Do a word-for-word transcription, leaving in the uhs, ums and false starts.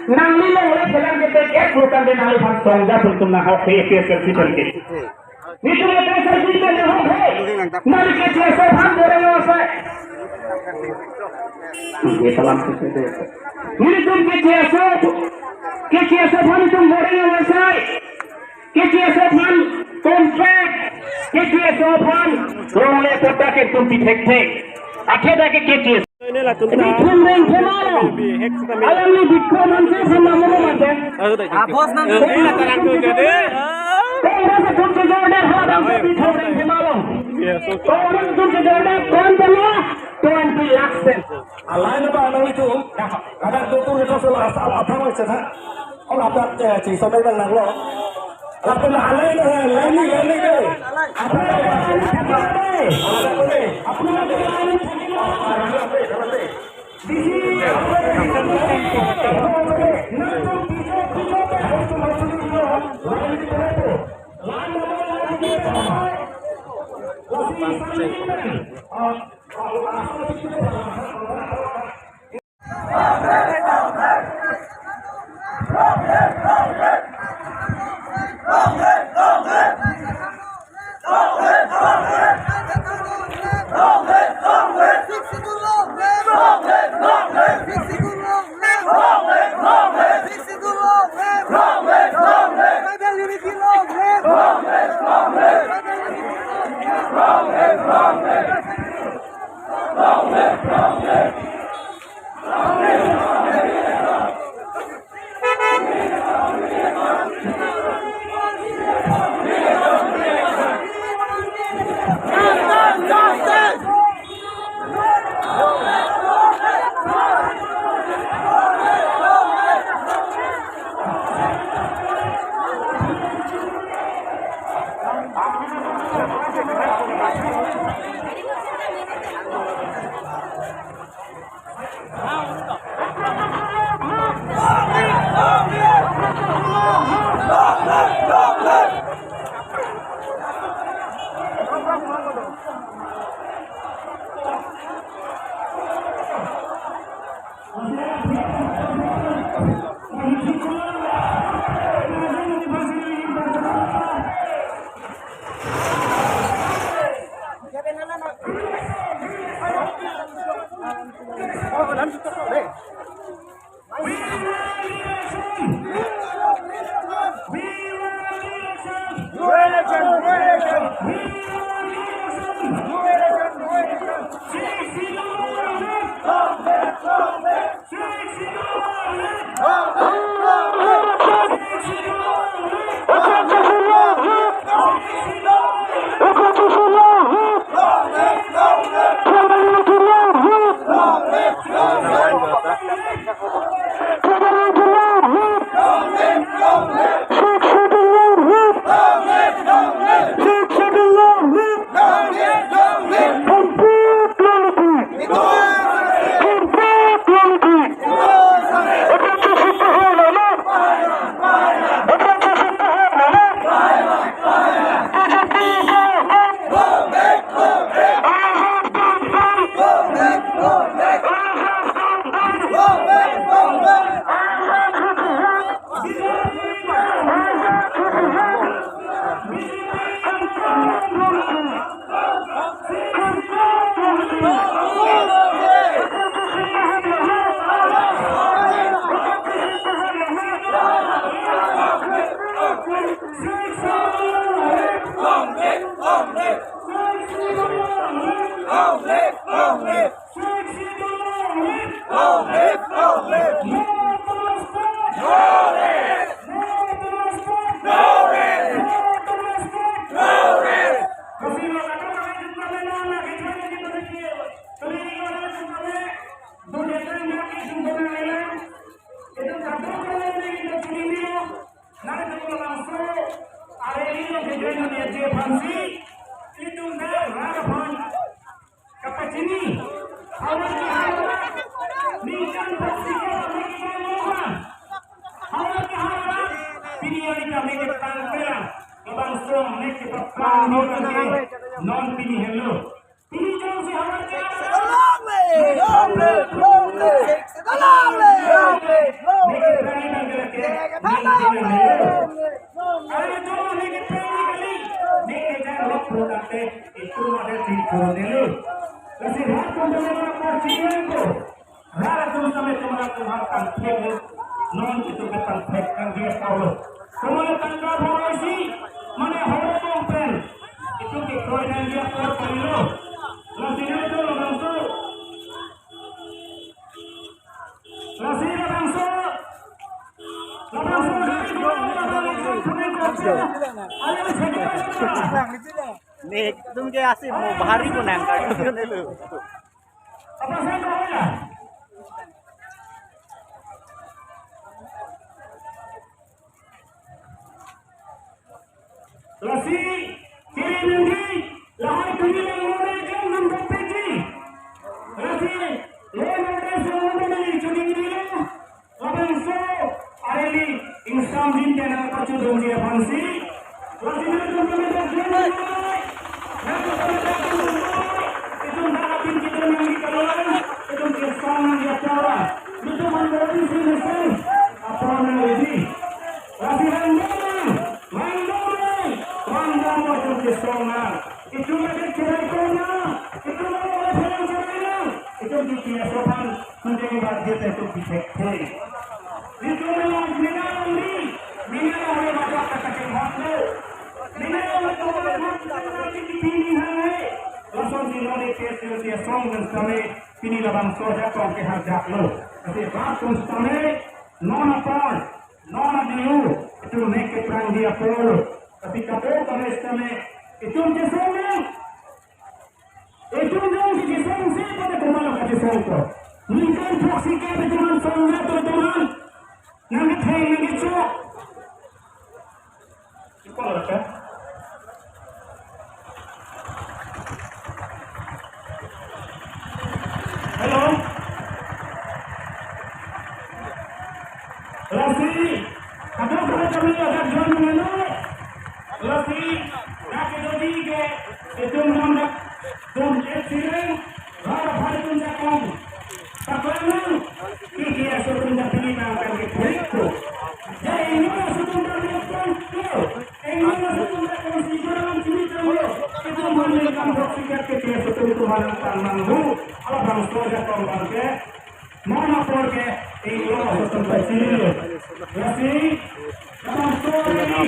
Nangli longle thelang ke tek ek lo tangte nangliphan songja tum tum nang hok ke A P H L C pen ke. Nelitum A P H L C pen nang hok he. Nangli K T S F aphan boreng asai. Ye salam sisi de. Nelitum K T S F, K T S F aphan nelitum boreng asai. K T S F aphan contract, K T S F aphan longle patta ke nelitum pi thekthe. Athe dak ke K T S F. Ini latum ta. Bithung Rengphim along. Alangli Bikram Hanse aphan nang mulu mate. Apos nang. Ini la tarang tu jadi. Congress atum kejor det ha bang Bithung Rengphim along. Yes, okay. Congress atum kejor det, kon pala twenty lakhs pen. Alai na ba nang itu. Kadang tutur itu soal asal apa maksudnya? Kalau ada, eh, cing sampai nang lo. Lapen alai na, laini, laini ke. Apa yang ada di sini? Apa yang ada di sini? Kapachini, havar ke havar, ningkan pasti ke kami kita mohon. Havar ke havar, pini hari kami kita pela, kebangsaan ne kita pela, non pini helo. Pini jongsi havar ke havar. Long live! Long live! Long live! Long live! Long live! Ningje nang nelo. Are jong ne ke peng kali. Ne ke jang lok pro date itum adet di pro nelo. Lasi rat tum dolo na por chiang ko. Rat tum same tum rat tum har kan thek lo. Non itum ke kan thek kan dia polo. Tum rat tangka bharo isi. Mane horo bong pen. Itum ke kroi nang dia por kali lo. Lasi ne tum lo bangso. Lasi labangso, labangso gari ko, labangso gari ko. Ayo, sini, sini. Ne, tum ke asi mo bahari ko nang ka, tum ke nelo. Apa saya kau ya? Lasi, kiri nangji, lahai kiri lang mone jam nam dopeki. Lasi, lo mone so mone nangji chuni nangji lo. Labangso, areli, ingsam din kena pachu dongji aphansi. Lasi, nang dong dong dong dong dong. Nang dong dong dong dong. Itum dak apin kita nangji kalang. Itum kesong nangji apor. Itum man dong si nasi. Apor nangji. Lasi, nang dong. Vangdam, vangdam, itum kesong nang. Itum lagi cherai kong nang. Itum lagi cherai nang. Itum di T S O aphan kunjeng bad dia itum di thekthe. Itum lagi mina lagi, mina lagi macam kata keng hot lo. Mina lagi macam kata keng hot lo. Lason di nori T S O, T S O nang kami pini labangso ajakong ke hajak lo. Tapi rat tum sitame non apor. Non adiu, itum nek keprang dia apor. Tapi kabo kami sitame, itum kesong nang. Itum jong si kesong si pada kemana ka kesong ko. Ningkan throksi ke itum an song ya to itum an. Nang ketheng nang kecho. Iko laka. Hello. Lasi, kadokave kami ajak juan mengano. Lasi, kakedoji ke, itum namdak, dum ek sireng, rara phari tum jakong. Paklang nang, kiki aso tum japili nang kan ke kurik ko. Ya, ini aso tum japili nang ko. Engman aso tum ta kongsi jurang chini chang lo. Itum man ningkan throksi ke T S O atum itum man tang nang hu. Halabangso ajakong abang ke. Non apor ke inglo aso tum ta chini lo. Lasi, halabangso ini.